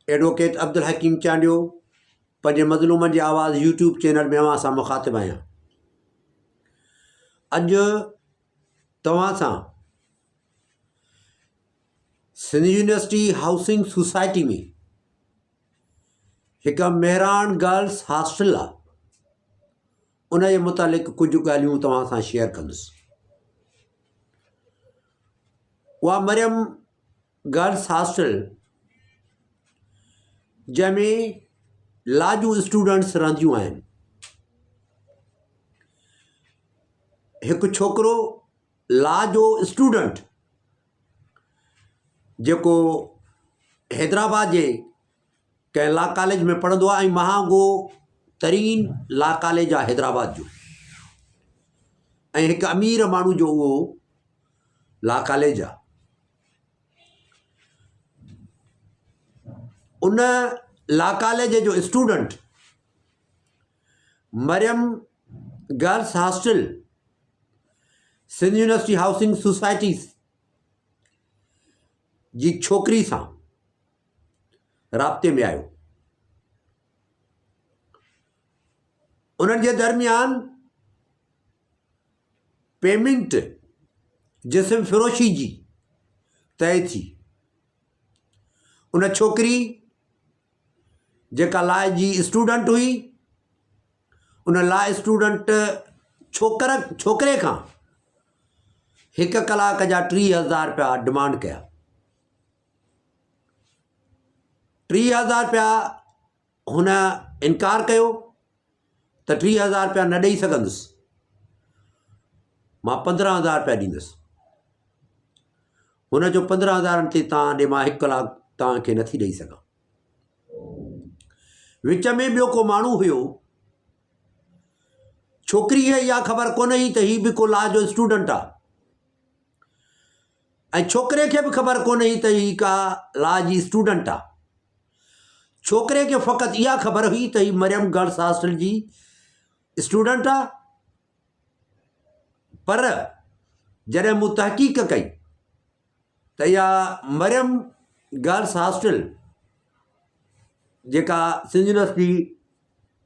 Advocate Abdul Hakeem Chandio پنهنجي مظلومن جي آواز يوٽيوب چينل ۾ اوهان سان مخاطب آهيان. اڄ توهان سان سنڌ يونيورسٽي هائوسنگ سوسائٽي ۾ هڪ مهراڻ گرلس هاسٽل آهي ان جي متعلق ڪجهه ڳالهيون توهان سان شيئر ڪندس. اها مريم گرلس هاسٽل جنهن ۾ لا جون اسٽوڊنٽس رهنديون آهن. هڪ ڇوڪرو لا جو اسٽوڊنٽ جيڪو حيدرآباد جي ڪنهن لا ڪاليج ۾ پڙهندو آهي ۽ مهانگو ترين لا ڪاليج آهي حيدرآباد جو ۽ هڪ امير ماڻهو جو اهو لا ڪاليج آهي. ان لا ڪاليج جو student Maryam girls hostel Sindh university housing society جي ڇوڪري سان رابطي ۾ آيو. انهن جي درميان پيمنٽ جسم فروشي جي طئي ٿي. ان ڇوڪري جيڪا لا جي اسٽوڊنٽ هئي ان لا اسٽوڊنٽ ڇوڪر ڇوڪري کان هڪ ڪلاڪ جا 3000 رپيا ڊمانڊ ڪيا. 3000 رپيا هن انڪار ڪيو ته 3000 رپيا نه ڏئي سگهندس، مان 15000 رپيا ڏيندس. هن چيو پندرهن هزارن تي توهان ڏي مان هڪ ڪلاڪ توهان کي نٿي ڏئي سگهان. وچ ۾ ٻيو ڪو ماڻهو هيو. ڇوڪري کي اها خبر ڪونه هئي ته هي به ڪو لا جو اسٽوڊنٽ آهي ۽ ڇوڪري کي به خبر ڪونه هئي ته هي ڪا لا جي اسٽوڊنٽ آهي. ڇوڪري کي فقط اها خبر هئي ته هي مريم گرلس هاسٽل جي اسٽوڊنٽ آ پر جڏهن مون تحقيق ڪئي ته اها مريم گرلس هاسٽل جيڪا سنڌ يونيورسٽي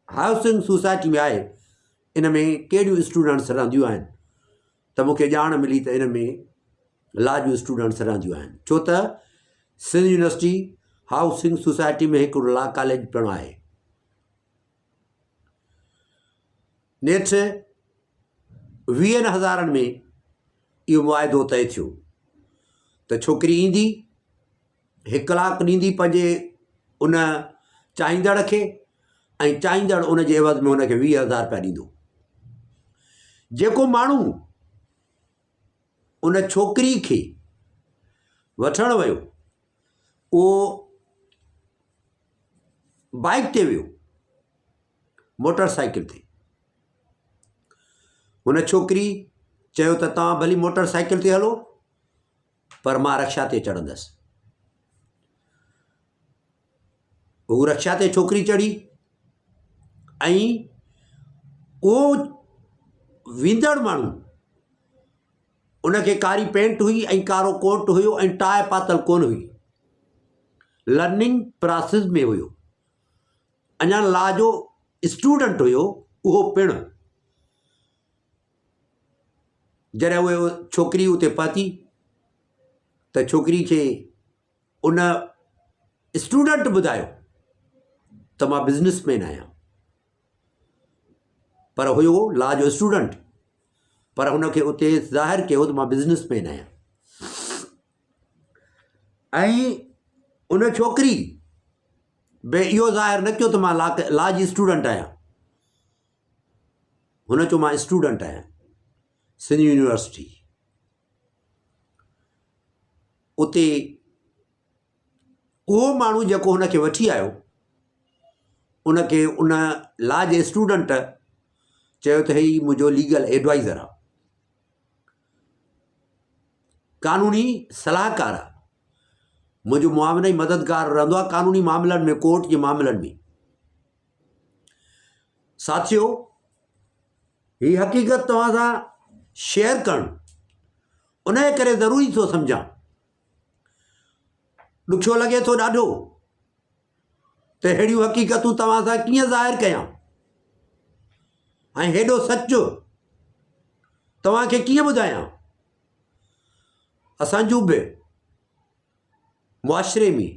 هائوسنگ سوسائٽي ۾ آهي ان ۾ ڪهڙيون اسٽوڊنٽس رهنديون آهن ته مون کي ڄاڻ ملي ته ان ۾ لا جون اسٽوڊنٽس رهنديون آهن ڇو ته سنڌ يونيورسٽي هائوسنگ سوسائٽي ۾ هڪڙو لا ڪاليج پڻ آهي. نيٺ ويهن هزارن ۾ اهو معاهدو طئي ٿيو ته ڇوڪري ايندي هڪ ڪلاڪ ڏيندي پنهنجي ان چاهيندڙ کي ۽ چاهيندڙ ان جي عيوض ۾ هن کي 20,000 رپيا ڏيندو. جيڪو ماڻهو ان ڇوڪري کي وٺڻ ويو اهو بائيڪ تي ويو موٽر سائيڪل تي. هن ڇوڪري چيو ته توهان ڀلي موٽر سائيڪل تي هلو پر مان رڪشا تي چڙهندس. هو رڪشا تي ڇوڪري چڙهي ۽ اهو ويندڙ ماڻهو ان کي ڪاري پينٽ هئي ۽ ڪارو ڪوٽ هيو ۽ ٽاء پاتل ڪونه هئي. لرننگ پراسز ۾ هيو. اڃا لا جو اسٽوڊنٽ هيو اهو پڻ. جڏهن اهي ڇوڪري اتي پهتي ته ڇوڪري کي ان اسٽوڊنٽ ٻڌايو ته مان بزنس مين آهيان پر هيو لا جو اسٽوڊنٽ پر هن کي اتي ظاهر ڪيو ته مان بزنس مين آهيان ۽ ان ڇوڪري به اهو ظاهر نه ڪيو ته مان لا لا جي اسٽوڊنٽ آهيان هن چيو مان اسٽوڊنٽ آهيان سنڌ يونيورسٽي اتي اهو ماڻهو جيڪو هن کي وٺي آيو ان کي ان لا جي اسٽوڊنٽ چيو ته هي منهنجو ليگل ايڊوائزر آهي قانوني صلاحڪار آهي منهنجو معاون ۽ مددگار رهندو آهي قانوني معاملن ۾ ڪورٽ جي معاملن ۾ ساٿيو هي حقيقت توهان سان شيئر ڪرڻ ان جي ڪري ضروري ٿو سمجهان. ڏکيو لڳي ٿو ڏاڍو. ته ههڙيون حقيقتون توهان سان ڪيئن ظاهر ڪيان ۽ هيڏو سچ توهان کي ڪيئن ٻڌايان. اسان جون به معاشري ۾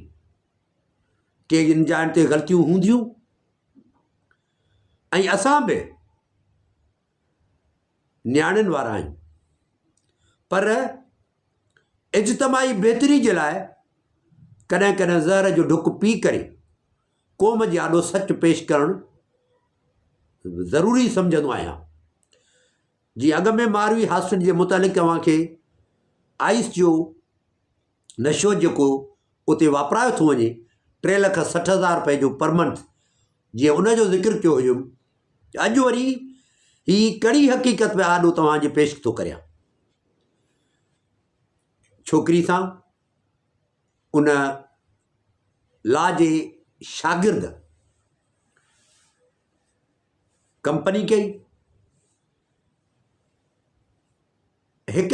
ڪي ان جاين تي غلطيون هونديون ۽ اسان به نياڻين وارا آهيون پر اجتماعي بهتري جي لاء ڪڏهن ڪڏهن زهر جو ڍڪ پي ڪري قوم جي آڏو سچ پيش ڪرڻ ضروري سمجهندو آهيان. جيئن اڳ ۾ ماروي هاسٽل جي متعلق اوهان کي آئس جو نشو جيڪو اتي واپرايو ٿو وڃي 3,60,000 روپئي جو پر منٿ جيئن ان جو ذڪر ڪيو هيم اڄ وري هي ڪڙي حقيقت به آڏو توهان جي پيش ٿو ڪريان. ڇوڪري سان ان لا جي شاگرد ڪمپني ڪئي. هڪ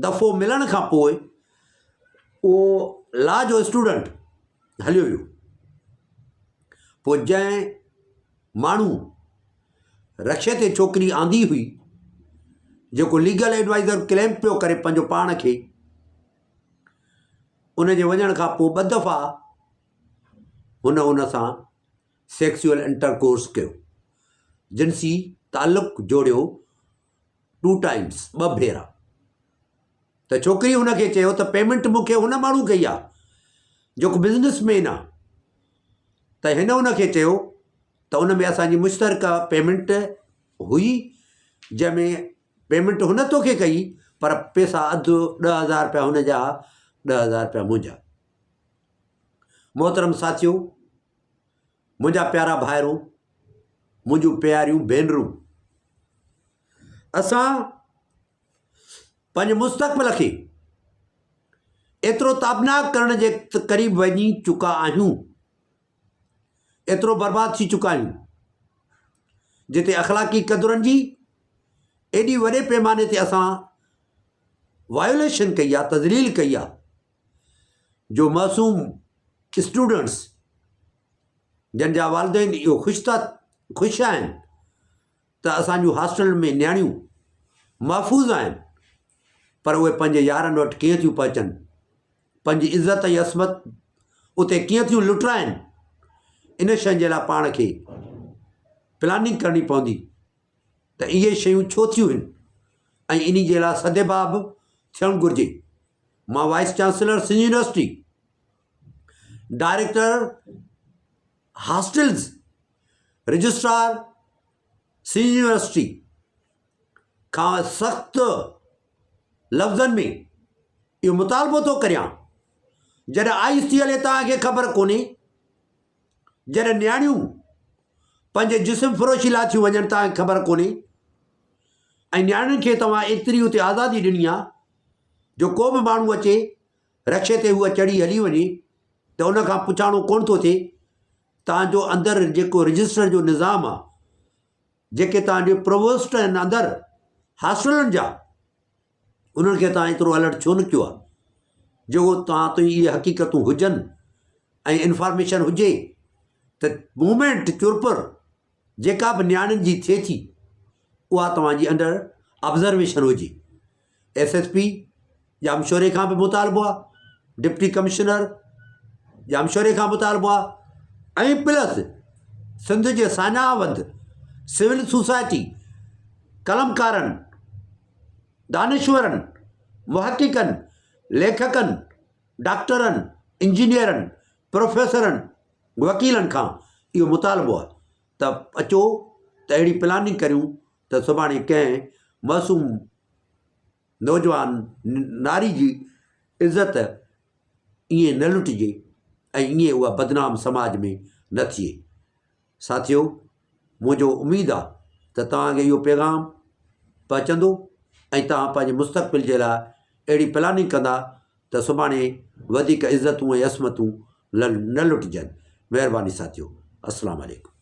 دفعو ملڻ کان پوء اهو لا جو اسٽوڊنٽ هليو ويو. پوء جنهن ماڻهو رڪشي تي ڇوڪري آندي هئي، جيڪو ليگل ايڊوائيزر ڪليم پيو ڪري پنهنجو پاڻ کي، ان جي وڃڻ کان پوء ٻه دفعا هن ان سان سيڪسوئل انٽر ڪورس ڪيو، جنسي تعلق جوڙيو ٽو ٽائمس، ٻه ڀيرا. ته ڇوڪري هن کي چيو ته پيمنٽ مون کي هن ماڻهو ڪئي آ جيڪو بزنس مين آ. ته هن ان کي چيو ته ان ۾ اسان جي مشترڪه پيمنٽ هئي جنهن ۾ پيمنٽ هن توکي ڪئي پر پيسا اڌ 10,000 روپيا هن جا 10,000 روپيا منهنجا. محترم ساٿيو، منهنجا پيارا ڀائرو، منهنجون پياريون ڀينرون، اسان پنهنجي مستقبل کي ايترو تابناڪ ڪرڻ جي قريب وڃي چڪا آهيون، ايترو برباد ٿي چڪا آهيون، جتي اخلاقي قدرن جي ايڏي وڏي پيماني تي اسان وايوليشن ڪئي آهي، تذليل ڪئي آهي، جو معصوم اسٽوڊنٽس جن جا والدين اهو خوش ٿا خوش آهن ته اسان جون هاسٽلن ۾ نياڻيون محفوظ آهن پر اهي پنهنجي يارن وٽ ڪيئن ٿيون پهچن، پنهنجي عزت ۽ عصمت اتي ڪيئن ٿيون لٽرائن، ان شين جي لاء پاڻ کي پلاننگ ڪرڻي پوندي ته اهي شيون ڇو ٿيون آهن ۽ انهي جي لاء سدباب ٿيڻ گهرجي. مان vice chancellor Sindh university, director hostels, registrar Sindh university کان سخت لفظن ۾ اهو مطالبو ٿو ڪريان جڏهن آئي سي ايل اي توهان کي خبر ڪونهي جڏهن نياڻيون پنهنجي جسم فروشي لاء ٿيون وڃن توهان کي خبر ڪونهي ۽ نياڻين کي توهان ايتري اتي آزادي ڏني آهي جو ڪو به ماڻهو اچي رڪشي تي هوء چڙهي هلي وڃي ته ان کان پڇاڻو ڪونه ٿو ٿئي. تان جو اندر جيڪو رجسٽر جو نظام آ، جيڪي تان جي پرووسٽ آهن اندر هاسٽلن جا، انهن کي تان ايترو الرٽ ڇو نه ڪيو آ جو تان تائين اهي حقيقتون هجن ۽ انفارميشن هجي ته موومينٽ چرپر جيڪا به نياڻين جي ٿئي ٿي اها توهان جي انڊر آبزرويشن هجي. ايس ايس پي ڄامشوري کان به مطالبو آ، ڊپٽي ڪمشنر ڄامشوري کان مطالبو آ ۽ پلس سنڌ جي ساڃاهه وند سول سوسائٽي قلمڪارن دانشورن محققن ليکڪن ڊاڪٽرن انجنيئرن پروفيسرن وڪيلن کان اهو مطالبو آ ته اچو ته اهڙي پلاننگ ڪريون ته سڀاڻي ڪنهن معصوم نوجوان ناري جي عزت ائين نه لٽجي ۽ ائين اها بدنام سماج ۾ نه ٿئي. ساٿيو منهنجو اميد آ ته توهان کي اهو پيغام پهچندو ۽ توهان پنهنجي مستقبل جي لاء اهڙي پلاننگ ڪندا ته سڀاڻي وڌيڪ عزتون ۽ عصمتون نه لٽجن. مهرباني ساٿيو. السلام عليڪم.